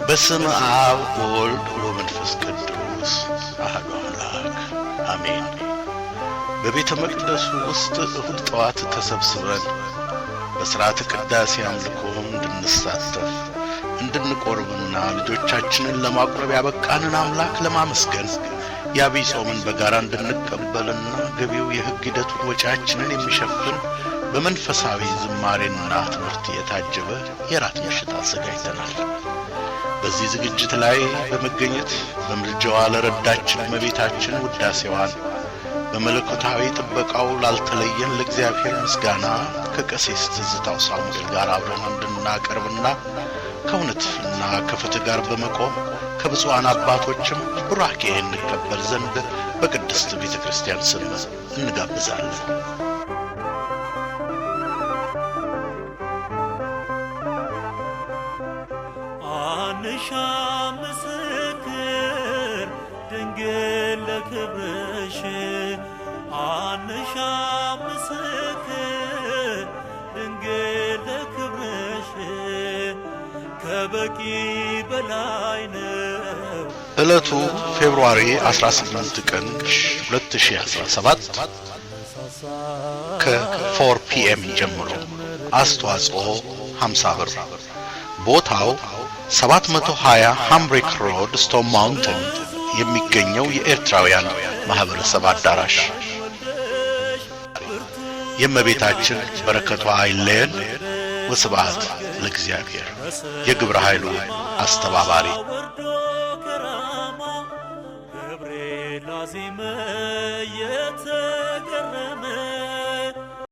በስመ አብ ወወልድ ወመንፈስ ቅዱስ አሐዱ አምላክ አሜን። በቤተ መቅደሱ ውስጥ እሁድ ጠዋት ተሰብስበን በሥርዓተ ቅዳሴ አምልኮ እንድንሳተፍ፣ እንድንቆርብና ልጆቻችንን ለማቁረብ ያበቃንን አምላክ ለማመስገን፣ የዐቢይ ጾምን በጋራ እንድንቀበልና ገቢው የሕግ ሂደቱን ወጪያችንን የሚሸፍን በመንፈሳዊ ዝማሬና ትምህርት የታጀበ የራት ምሽት አዘጋጅተናል። በዚህ ዝግጅት ላይ በመገኘት በምልጃዋ ለረዳችን እመቤታችን ውዳሴዋን፣ በመለኮታዊ ጥበቃው ላልተለየን ለእግዚአብሔር ምስጋና ከቀሲስ ትዝታው ሳሙኤል ጋር አብረን እንድናቀርብና ከእውነትና ከፍትህ ጋር በመቆም ከብፁዓን አባቶችም ቡራኬ እንቀበል ዘንድ በቅድስት ቤተ ክርስቲያን ስም እንጋብዛለን። አንሻም ምስክር ድንግል ለክብርሽ፣ አንሻም ምስክር ድንግል ለክብርሽ፣ ከበቂ በላይ ነው። ዕለቱ February 18 ቀን 2017 ከ4 PM ጀምሮ፣ አስተዋጽኦ 50 ብር፣ ቦታው 720 Hambrick Road፣ Stone Mountain የሚገኘው የኤርትራውያን ማህበረሰብ አዳራሽ። የእመቤታችን በረከቷ አይለየን። ወስብሐት ለእግዚአብሔር። የግብረ ኃይሉ አስተባባሪ። ወርዶ ከራማ ገብርኤል አዜመ።